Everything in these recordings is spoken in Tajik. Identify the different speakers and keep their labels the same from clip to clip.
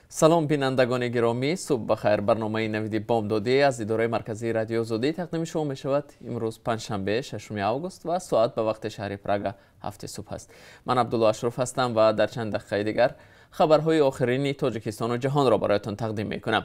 Speaker 1: Салом, бинандагони гиромӣ, субҳ бахайр. Барномаи «Навиди бомдодӣ» аз идораи марказии Радиои Озодӣ тақдими шумо мешавад. Имрӯз панҷшанбе, 6 август, ва соат ба вақти шаҳри Прага 7 субҳ аст. Ман Абдулло Ашроф ҳастам ва дар чанд дақиқаи дигар хабарҳои охирини Тоҷикистону ҷаҳонро бароятон тақдим мекунам.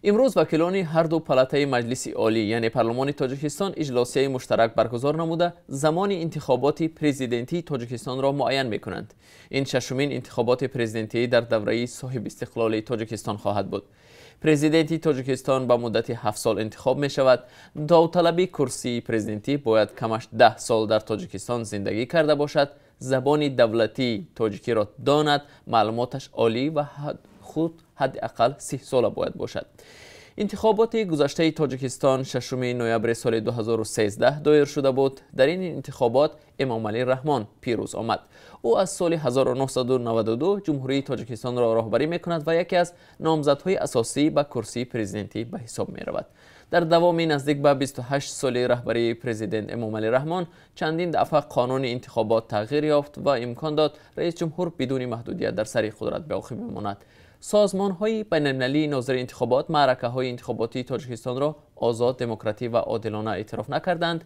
Speaker 1: Имрӯз вакилони ҳарду палатаи Маҷлиси Олӣ, яъне парлумони Тоҷикистон, иҷлосияи муштарак баргузор намуда, замони интихоботи президентии Тоҷикистонро муайян мекунанд. Ин шашумин интихоботи президентӣ дар давраи соҳибистиқлолии Тоҷикистон хоҳад буд. Президенти Тоҷикистон ба муддати 7 сол интихоб мешавад. Довталаби курсии президентӣ бояд камаш 10 сол дар Тоҷикистон зиндагӣ карда бошад, забони давлатии тоҷикиро донад, маълумоташ олӣ ва худ ҳадди ақал 30 сола бояд бошад. Интихоботи гузаштаи Тоҷикистон 6 ноябри соли 2013 доир шуда буд. Дар ин интихобот Эмомалӣ Раҳмон пирӯз омад. Ӯ аз соли 1992 Ҷумҳурии Тоҷикистонро роҳбарӣ мекунад ва яке аз номзадҳои асосӣ ба курсии президентӣ ба ҳисоб меравад. Дар давоми наздик ба 28 соли раҳбарии президент Эмомалӣ Раҳмон чандин дафъа қонуни интихобот тағйир ёфт ва имкон дод раис ҷумҳур бидуни маҳдудият дар сари қудрат боқӣ бимонад. Созмонҳои байналмилалии нозири интихобот маъракаҳои интихоботии Тоҷикистонро озод, демократӣ ва одилона эътироф накарданд.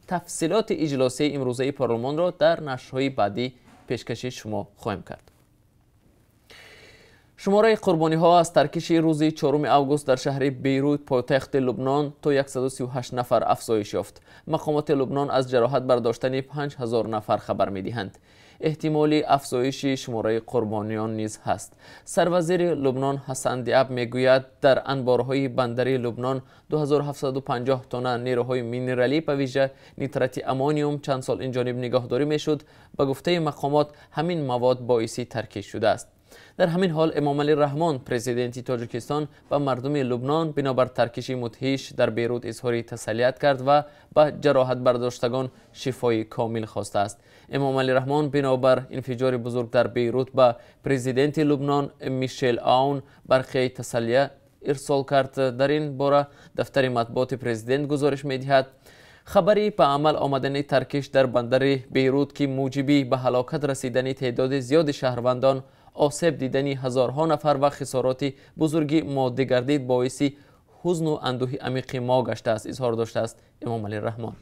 Speaker 1: Тафсилоти иҷлосияи имрӯзаи парлумонро дар нашрҳои баъдӣ пешкаши шумо хоҳем кард. Шумораи қурбониҳо аз таркиши рӯзи 4 август дар шаҳри Бейрут, пойтахти Лубнон, то 138 нафар афзоиш ёфт. Мақомоти Лубнон аз ҷароҳат бардоштани 5000 нафар хабар медиҳанд. Эҳтимоли афзоиши шумораи қурбониён низ ҳаст. Сарвазири Лубнон Ҳасан Диаб мегӯяд, дар анборҳои бандари Лубнон 2750 тонна нерӯҳои минералӣ, ба вижа нитрати аммониум, чанд сол инҷониб нигоҳдорӣ мешуд. Ба гуфтаи мақомот, ҳамин мавод боиси таркиш шудааст. Дар ҳамин ҳол Эмомалӣ Раҳмон, президенти Тоҷикистон, ба мардуми Лубнон бинобар таркиши мудҳиш дар Бейрут изҳори тасаллият кард ва ба ҷароҳатбардоштагон шифои комил хостааст. Эмомалӣ Раҳмон бинобар инфиҷори бузург дар Бейрут ба президенти Лубнон Мишел Аун барқияи тасаллия ирсол кард. Дар ин бора дафтари матбуоти президент гузориш медиҳад. Хабари ба амал омадани таркиш дар бандари Бейрут, ки муҷиби ба ҳалокат расидани теъдоди зиёди шаҳрвандон, осеб дидани ҳазорҳо нафар ва хисороти бузурги моддӣ гардид, боиси ҳузну андӯҳи амиқи мо гаштааст, изҳор доштааст Эмомалӣ Раҳмон.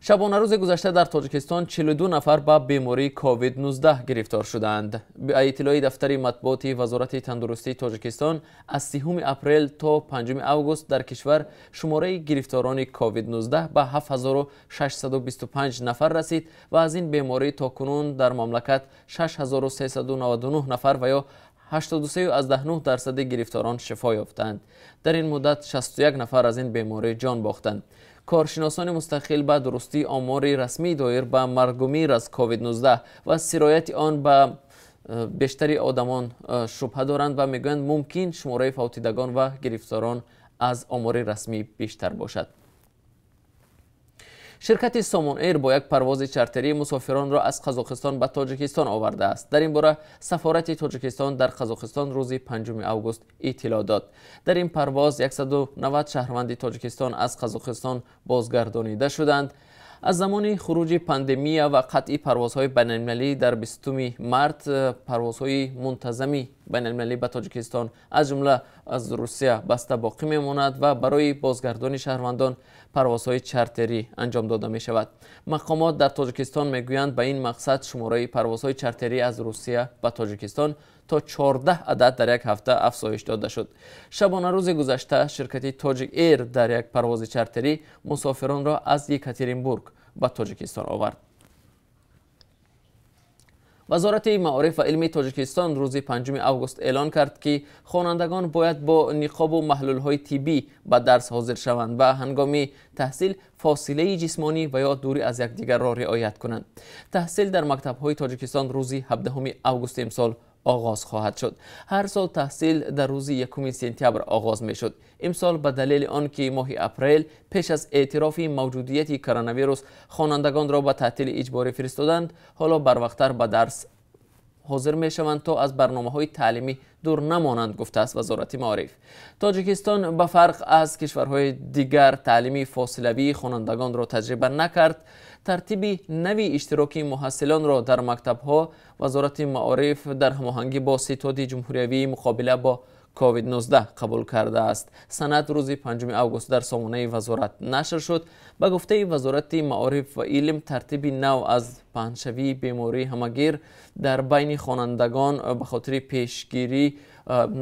Speaker 1: Шабонарӯзи гузашта дар Тоҷикистон 42 нафар ба бемории COVID-19 гирифтор шудаанд. Ба иттилои дафтари матбуоти Вазорати тандурустии Тоҷикистон, аз 30 апрел то 5 август дар кишвар шумораи гирифторони COVID-19 ба 7625 нафар расид ва аз ин беморӣ то кунун дар мамлакат 6399 нафар ва ё 83,9 дарсади гирифторон шифо ёфтанд. Дар ин муддат 61 нафар аз ин беморӣ ҷон бохтанд. Коршиносони мустақил ба дурустии омори расмӣ доир ба маргумир аз COVID-19 ва сирояти он ба бештари одамон шубҳа доранд ва мегӯянд, мумкин шумораи фавтидагон ва гирифторон аз омори расмӣ бештар бошад. Ширкати Сомон Эйр бо як парвози чартерӣ мусофиронро аз Қазоқистон ба Тоҷикистон овардааст. Дар ин бора сафорати Тоҷикистон дар Қазоқистон рӯзи 5 август иттилоъ дод. Дар ин парвоз 190 шаҳрванди Тоҷикистон аз Қазоқистон бозгардонида шуданд. Аз замони хуруҷи пандемия ва қатъи парвозҳои байналмилалӣ дар 20 март, парвозҳои мунтазами байналмилалӣ ба Тоҷикистон, аз ҷумла аз Русия, баста боқӣ мемонад ва барои бозгардони шаҳрвандон парвозҳои чартерӣ анҷом дода мешавад. Мақомот дар Тоҷикистон мегӯянд, ба ин мақсад шумораи парвозҳои чартерӣ аз Русия ба Тоҷикистон то 14 адад дар як ҳафта афзоиш дода шуд. Шабонарӯзи гузашта ширкати Тоҷик Эйр дар як парвози чартерӣ мусофиронро аз Екатеринбург ба Тоҷикистон овард. Вазорати маориф ва илми Тоҷикистон рӯзи 5 август эълон кард, ки хонандагон бояд бо ниқобу маҳлулҳои тиббӣ ба дарс ҳозир шаванд ва ҳангоми таҳсил фосилаи ҷисмонӣ ва ё дурӣ аз якдигарро риоят кунанд. Таҳсил дар мактабҳои Тоҷикистон рӯзи 17 августи имсол оғоз хоҳад шуд. Ҳар сол таҳсил дар рӯзи 1 сентябр оғоз мешуд. Имсол ба далели он ки моҳи апрел пеш аз эътирофи мавҷудияти коронавирус хонандагонро ба таътили иҷборӣ фиристоданд, ҳоло барвақттар ба дарс ҳозир мешаванд, то аз барномаҳои таълимӣ дур намонанд, гуфтааст Вазорати маориф. Тоҷикистон ба фарқ аз кишварҳои дигар таълими фосилавии хонандагонро таҷриба накард. Тартиби нави иштироки муҳассилонро дар мактабҳо Вазорати маориф дар ҳамоҳангӣ бо Ситоди ҷумҳуриявии муқобила бо COVID-19 қабул кардааст. Санад рӯзи 5 август дар сомонаи вазорат нашр шуд. Ба гуфтаи Вазорати маориф ва илм, тартиби нав аз паҳншавии бемории ҳамагир дар байни хонандагон ба хотири пешгирӣ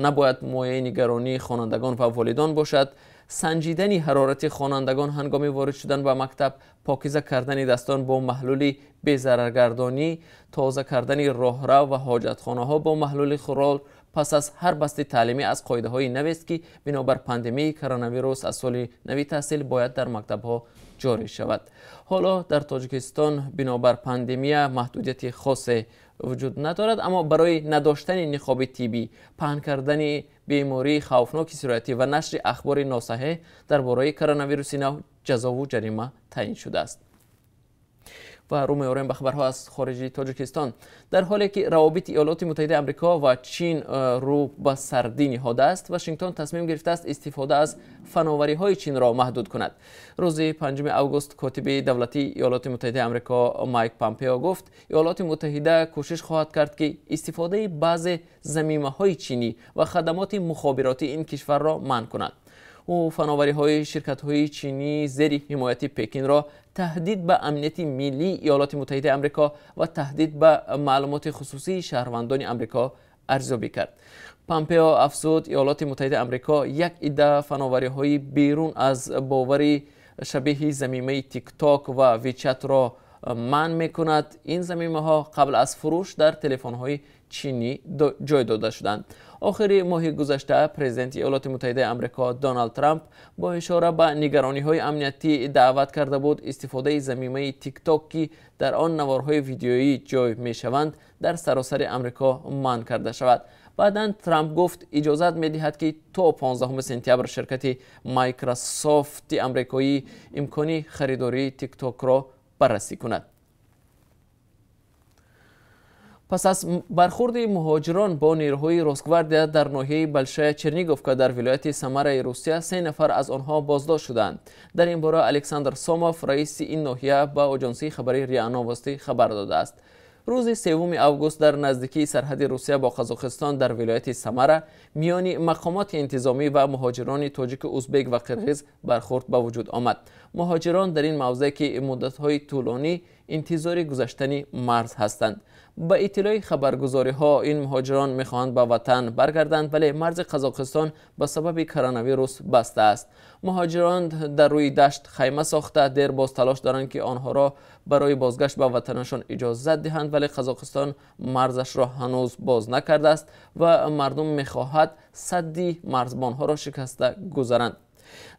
Speaker 1: набояд мояи нигаронии хонандагон ва волидон бошад. Санҷидани ҳарорати хонандагон ҳангоми ворид шудан ба мактаб, покиза кардани дастон бо маҳлули безараргардонӣ, тоза кардани роҳрав ва ҳоҷатхонаҳо бо маҳлули хлор пас аз ҳар басти таълимӣ аз қоидаҳои навест, ки бинобар пандемияи коронавирус аз соли нави таҳсил бояд дар мактабҳо ҷорӣ шавад. Ҳоло дар Тоҷикистон бинобар пандемия маҳдудияти хосе вуҷуд надорад, аммо барои надоштани ниқоби тиббӣ, паҳн кардани бемории хавфноки сироятӣ ва нашри ахбори носаҳеҳ дар бораи коронавируси нав ҷазову ҷарима таъин шудааст. Ва рӯ меорем ба хабарҳо аз хориҷи Тоҷикистон. Дар ҳоле ки равобити Иёлоти Муттаҳидаи Амрико ва Чин рӯ ба сардӣ ниҳодааст, Вашингтон тасмим гирифтааст истифода аз фановариҳои Чинро маҳдуд кунад. Рӯзи 5 август котиби давлатии Иёлоти Муттаҳидаи Амрико Майк Помпео гуфт, Иёлоти Муттаҳида кӯшиш хоҳад кард, ки истифодаи баъзе замимаҳои чинӣ ва хадамоти мухобиротии ин кишварро манъ кунад. Ӯ фановариҳои ширкатҳои чинӣ зери ҳимояти Пекинро таҳдид ба амнияти миллии Иёлоти Муттаҳидаи Амрико ва таҳдид ба маълумоти хусусии шаҳрвандони Амрико арзёбӣ кард. Помпео афзуд, Иёлоти Муттаҳидаи Амрико як идда фановариҳои берун аз бовари шабеҳи замимаи Тикток ва Вичатро манъ мекунад. Ин замимаҳо қабл аз фурӯш дар телефонҳои чинӣ ҷой дода шуданд. Охири моҳи гузашта президенти Иёлоти Муттаҳидаи Амрико Доналд Трамп бо ишора ба нигарониҳои амниятӣ даъват карда буд истифодаи замимаи Тикток, ки дар он наворҳои видеоӣ ҷой мешаванд, дар саросари Амрико манъ карда шавад. Баъдан Трамп гуфт, иҷозат медиҳад, ки то 15 сентябр ширкати Майкрософти амрикоӣ имкони харидории Тиктокро баррасӣ кунад. Пас аз бархурди муҳоҷирон бо нерӯҳои Росгвардия дар ноҳияи Большая Черниговка дар вилояти Самараи Русия, 3 нафар аз онҳо боздошт шуданд. Дар ин бора Александр Сомов, раиси ин ноҳия, ба оҷонсии хабарии РИА Новости хабар додааст. Рӯзи 3 август дар наздикии сарҳади Русия бо Қазоқистон дар вилояти Самара миёни мақомоти интизомӣ ва муҳоҷирони тоҷику узбек ва қирғиз бархурд ба вуҷуд омад. Муҳоҷирон дар ин мавзеъ, ки муддатҳои тӯлонӣ интизори гузаштани марз ҳастанд. Ба иттилои хабаргузориҳо, ин муҳоҷирон мехоҳанд ба ватан баргарданд, вале марзи Қазоқистон ба сабаби коронавирус баста аст. Муҳоҷирон дар рӯи дашт хайма сохта, дербоз талош доранд, ки онҳоро барои бозгашт ба ватанашон иҷозат диҳанд, вале Қазоқистон марзашро ҳанӯз боз накардааст ва мардум мехоҳад садди марзбонҳоро шикаста гузаранд.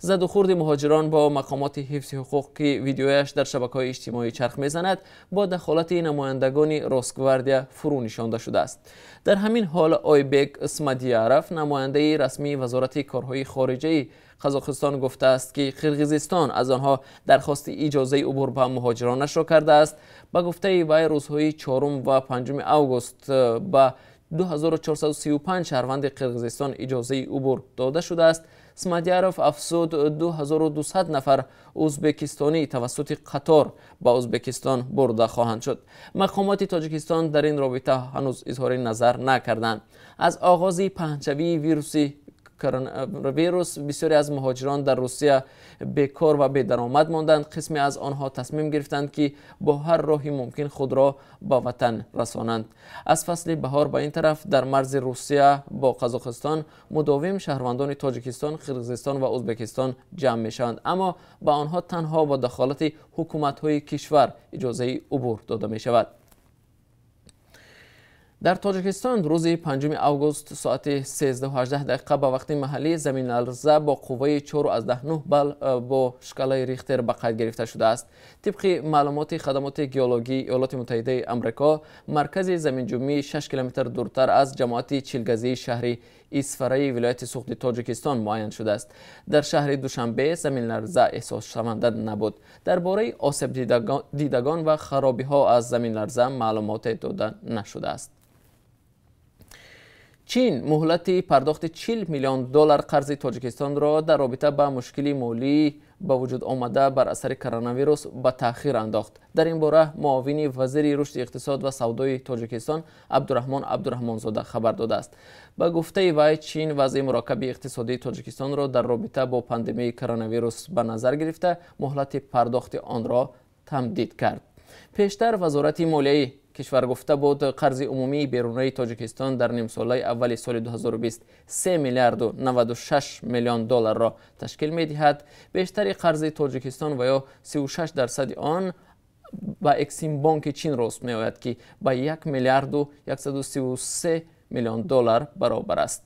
Speaker 1: Задухурди муҳоҷирон бо мақомоти ҳифзи ҳуқуқ, ки видеояш дар шабакаҳои иҷтимоӣ чарх мезанад, бо дахолати намояндагони Росгвардия фурӯ нишонда шудааст. Дар ҳамин ҳол Ойбек Смадияров, намояндаи расмии Вазорати корҳои хориҷаи Қазоқистон, гуфтааст, ки Қирғизистон аз онҳо дархости иҷозаи убур ба муҳоҷиронашро кардааст. Ба гуфтаи вай, рӯзҳои 4 ва 5 август ба 2435 шаҳрванди Қирғизистон иҷозаи убур дода шудааст. Смадияров афзуд, 2200 нафар узбекистонӣ тавассути қатор ба Узбекистон бурда хоҳанд шуд. Мақомоти Тоҷикистон дар ин робита ҳанӯз изҳори назар накарданд. Аз оғози паҳншавии вируси коронавирус бисёре аз муҳоҷирон дар Русия бекор ва бедаромад монданд. Қисме аз онҳо тасмим гирифтанд, ки бо ҳар роҳи мумкин худро ба ватан расонанд. Аз фасли баҳор ба ин тараф дар марзи Русия бо Қазоқистон мудовим шаҳрвандони Тоҷикистон, Қирғизистон ва Узбекистон ҷамъ мешаванд, аммо ба онҳо танҳо бо дахолати ҳукуматҳои кишвар иҷозаи убур дода мешавад. Дар Тоҷикистон рӯзи 5 август соати 13:18 ба вақти маҳаллӣ заминларза бо қувваи 4,9 балл бо шкалаи Рихтер ба қайд гирифта шудааст. Тибқи маълумоти хадамоти геологии Иёлоти Муттаҳидаи Амрико, маркази заминҷунбӣ 6 километр дуртар аз ҷамоати Чилгазии шаҳри Исфараи вилояти Суғди Тоҷикистон муайян шудааст. Дар шаҳри Душанбе заминларза эҳсосшаванда набуд. Дар бораи осебдидагон ва харобиҳо аз заминларза маълумоте дода нашудааст. Чин муҳлати пардохти 40 миллион доллар қарзи Тоҷикистонро дар робита ба мушкили молӣ ба вуҷуд омада бар асари коронавирус ба таъхир андохт. Дар ин бора муовини вазири рушди иқтисод ва савдои Тоҷикистон Абдураҳмон Абдураҳмонзода хабар додааст. Ба гуфтаи вай, Чин вазъи мураккаби иқтисодии Тоҷикистонро дар робита бо пандемияи коронавирус ба назар гирифта, муҳлати пардохти онро тамдид кард. Пештар Вазорати молияи кишвар гуфта буд, қарзи умумии берунаи Тоҷикистон дар нимсолаи аввали соли 2020 3 миллиарду 96 миллион долларро ташкил медиҳад. Бештари қарзи Тоҷикистон ва ё 36% он ба Эксимбонки Чин рост меояд, ки ба 1 миллиарду 133 миллион доллар баробар аст.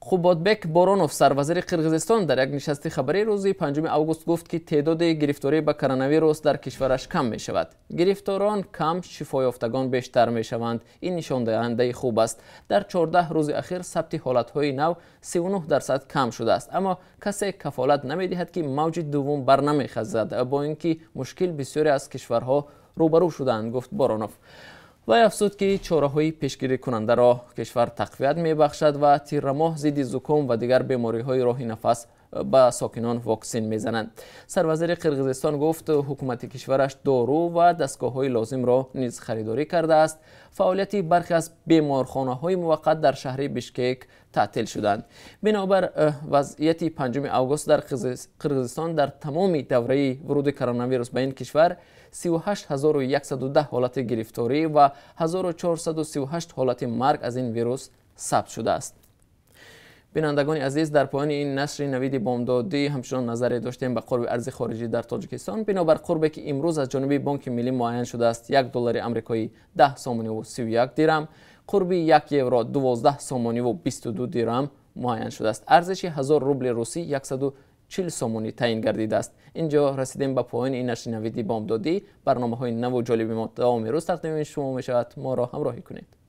Speaker 1: Қубодбек Боронов, сарвазири Қирғизистон, дар як нишасти хабарӣ рӯзи 5 август гуфт, ки теъдоди гирифторӣ ба коронавирус дар кишвараш кам мешавад. Гирифторон кам, шифоёфтагон бештар мешаванд. Ин нишондиҳандаи хуб аст. Дар 14 рӯзи ахир сабти ҳолатҳои нав 39% кам шудааст, аммо касе кафолат намедиҳад, ки мавҷи дуввум барнамехазад, бо ин ки мушкил бисёре аз кишварҳо рӯбарӯ шуданд, гуфт Боронов. Вай афзуд, ки чораҳои пешгирикунандаро кишвар тақвият мебахшад ва тиррамоҳ зидди зуком ва дигар бемориҳои роҳи нафас ба сокинон воксин мезананд. Сарвазири Қирғизистон гуфт, ҳукумати кишвараш дору ва дастгоҳҳои лозимро низ харидорӣ кардааст. Фаъолияти бархе аз беморхонаҳои муваққат дар шаҳри Бишкек таътил шуданд. Бинобар вазъияти 5 август дар Қирғизистон дар тамоми давраи вуруди коронавирус ба ин кишвар 38110 ҳолати гирифторӣ ва 1438 ҳолати марг аз ин вирус сабт шудааст. Бинандагони азиз, дар поёни ин нашри навиди бомдодӣ ҳамчунон назаре доштем ба қурби арзи хориҷӣ дар Тоҷикистон. Бинобар қурбе ки имрӯз аз ҷониби Бонки Миллӣ муайян шудааст, 1 доллари амрикоӣ 10 сомониву 31 дирам, қурби 1 евро 12 сомониву 22 дирам муайян шудааст. Арзиши 1000 рубли русӣ 140 сомонӣ таъин гардидааст. Инҷо расидем ба поёни ин нашри навиди бомдодӣ. Барномаҳои наву ҷолиби мо давоми рӯз тақдими шумо мешавад. Моро ҳамроҳӣ кунед.